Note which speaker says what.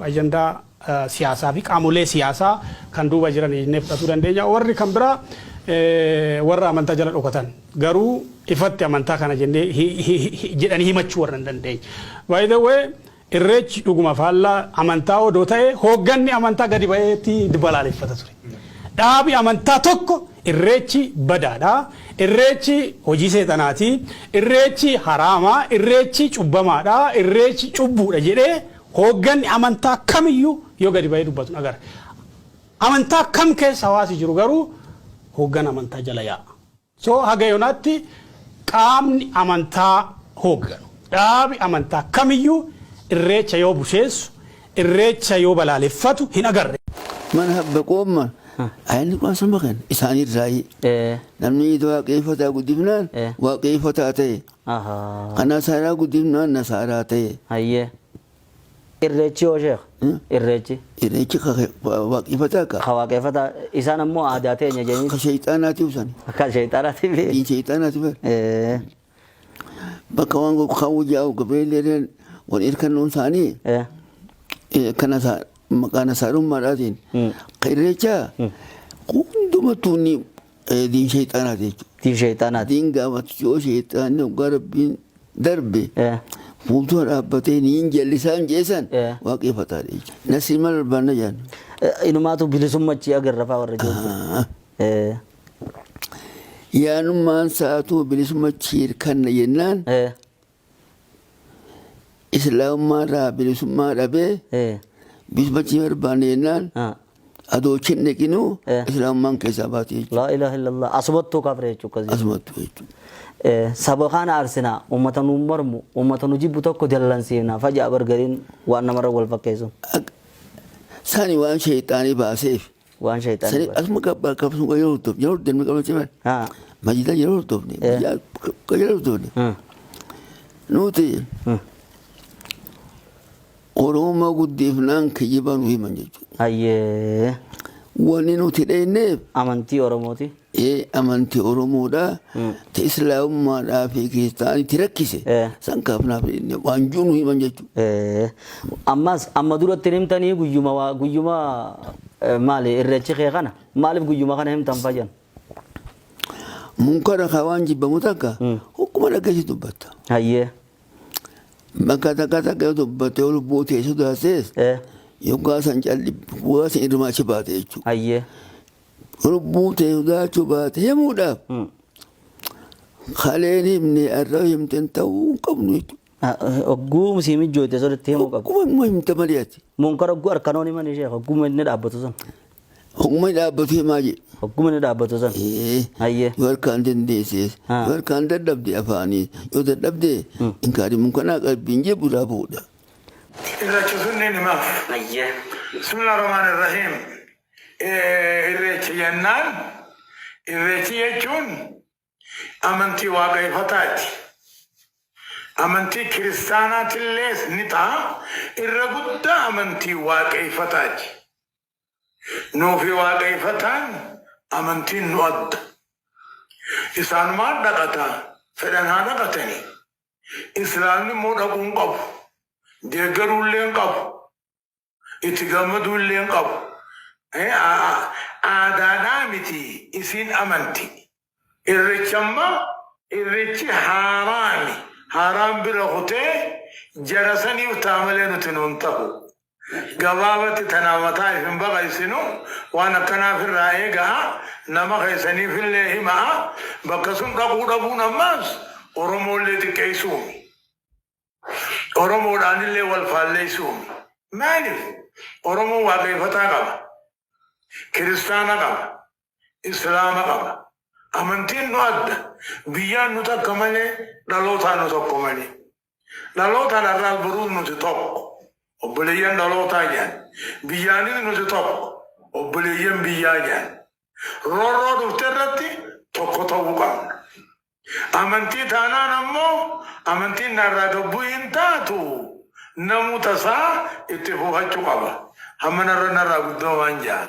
Speaker 1: Ajandaa siyaasaa fi qaamolee siyaasaa kan duuba jiran jennee fudhatuu dandeenya. Warri kan biraa warra amantaa jala dhokatan garuu ifatti amantaa kana jennee jedhanii himachuu warra hin dandeenye. By the way, Irreechi dhuguma faallaa amantaa odoo ta'e hoogganni amantaa gadi ba'eetti balaaleffata ture. Dhaabi amantaa tokko Irreechi badaadha, Irreechi hojii seexanaati, Irreechi haraama, Irreechi cubbamaadha, Irreechi cubbuudha jedhee hoogganni amantaa kamiyyuu yoo gadi ba'ee dubbatu hin agarre. Amantaa kam keessa hawaasi jiru garuu hooggana amantaa jala yaa'a. So haga yoonaatti qaamni amantaa hoogganu, dhaabi amantaa kamiyyuu Irreecha yoo busheessu, Irreecha yoo balaaleffatu hin agarre.
Speaker 2: Man habba qoomma ayinni qaan sama kan isaanii irraayi. Namni itti waaqeeffataa guddifnaan waaqeeffataa ta'e. Kan nasaaraa guddifnaan nasaaraa ta'e.
Speaker 3: Hayyee. Irreechi hoo sheekh? Irreechi.
Speaker 2: Irreechi waaqeffataa ka.
Speaker 3: Ka waaqeffataa isaan ammoo aadaa teenya jedhanii.
Speaker 2: Ka sheexaanaatiif sani.
Speaker 3: Ka sheexaanaatiif.
Speaker 2: Diin sheexaanaatiif. Bakka waan kaawwu jaa'u gabeelleen wal irkannoon isaanii kana maqaa nasaarummaadhaatiin ka irreechaa hundumattuu inni diin sheexaanaati jechuudha.
Speaker 3: Diin sheexaanaati.
Speaker 2: Diin gaafatu yoo sheexaanni hoggaa rabbiin darbe fuuldura dhaabbatee niin jallisaan jeesan waaqeffataa jechuudha. Nasii maal barbaanna jaan.
Speaker 3: Inumaatu bilisummachi agarra faa warra jiru.
Speaker 2: Yaanummaan sa'aatuu bilisummachi hirkanna jennaan islaamummaa irraa bilisummaa dhabee bilisummachi barbaanna jennaan adoo chin dhiqinuu islaamummaan keessaa baate jechuudha.
Speaker 3: Laa ilaaha illallah. Asumattuu kafre jechuudha. Akkasii.
Speaker 2: Asumattuu jechuudha.
Speaker 3: Saba kana aarsinaa uummata nu mormu uummata nu jibbu tokko dallansiifna faja'a bargariin waan namarra wal fakkeessu.
Speaker 2: Sani waan sheexaanii baaseef.
Speaker 3: Waan sheexaanii
Speaker 2: Sani
Speaker 3: baase.
Speaker 2: asuma qabba qabsuma yeroo hordofne yeroo hordofne qabna ciman. Majida yeroo hordofne yeroo hordofne. Nuti Oromoo guddifnaan kijiba nu himan jechuudha.
Speaker 3: Hayyee.
Speaker 2: Wanni nuti dheenneef
Speaker 3: Amantii Oromooti.
Speaker 2: Ee amantii Oromoodha. Ta Islaamummaadhaa fi kiristaanitti rakkise. San kaafnaaf dheenye waan jiru nu himan jechuudha.
Speaker 3: Ammas amma duratti hin himtanii guyyuma guyyuma maali irreechi kee kana maaliif guyyuma kana himtan fajan?
Speaker 2: Munkara ka waan jibbamu takka hokkuma dhaggeessi dubbatta.
Speaker 3: Hayyee.
Speaker 2: Bakka takka takka yoo dubbatte yoo lubbuu tee sodaattes yoggaa san calli yoggaa san irrumaa achi baate jechuudha.
Speaker 3: Hayyee.
Speaker 2: Lubbuu tee sodaachuu baate himuudhaaf kaleen himne arra himten ta'uu hin qabnu jechuudha.
Speaker 3: Hogguu sii mijjooyte sirriitti himuu qabda.
Speaker 2: Hogguma immoo himta malee ati.
Speaker 3: Munkara hogguu arkanoon himanii sheekh hogguma inni dhaabbatu san.
Speaker 2: Hogguma inni dhaabbatu himaa jedhe.
Speaker 3: Hogguma inni dhaabbatu san. Hayyee.
Speaker 2: Yoo harkaan dandeessees yoo harkaan dadhabde afaanii yoo dadhabde inkaari munkanaa qalbiin jibbu irraa fuudha.
Speaker 4: Irreecha sunniin himaaf.
Speaker 3: Hayyee.
Speaker 4: Bismillah Rahmaan Irrahiim. Irreecha jennaan irreechi jechuun amantii waaqeffataati. Amantii kiristaanaatillees ni ta'a. Irra guddaa amantii waaqeffataati. Nuufi waaqeffataan amantiin nu adda. Isaanumaan dhaqata fedhan haa dhaqatani. Islaamni immoo dhaquu hin qabu. Deeggaruu illee hin qabu. Itti gammaduu illee hin qabu. Aadaadhaa miti isiin amanti. Irreechi amma irreechi haaraami. Haaraan bira kutee jara saniif ta'a malee nuti nuun tahu. Gabaabatti tanaa mataa if hin baqaysinu waan akkanaaf irraa eega'a nama keessaniifillee hima'a bakka sun dhaquu dhabuun ammaas Oromoollee xiqqeessuumi. Oromoodhaanillee wal faalleessuumi. Maaliif? Oromoon waaqeffataa qaba. Kiristaana qaba. Islaama qaba. Amantiin nu adda. Biyyaan nu takka malee dhalootaan nu tokko malee. Dhalootaan har'aas boruus nuti tokko. Obboleeyyan dhalootaa jedhan. Biyyaanis nuti tokko. Obboleeyyan biyyaa jedhan. Roorroo dhufte irratti tokko ta'uu qabna. Amantii taanaan ammoo amantiin narraa gabbuu hin taatu namuu tasaa itti fufachuu qaba. Hamma narra narraa guddoo waan jedhan.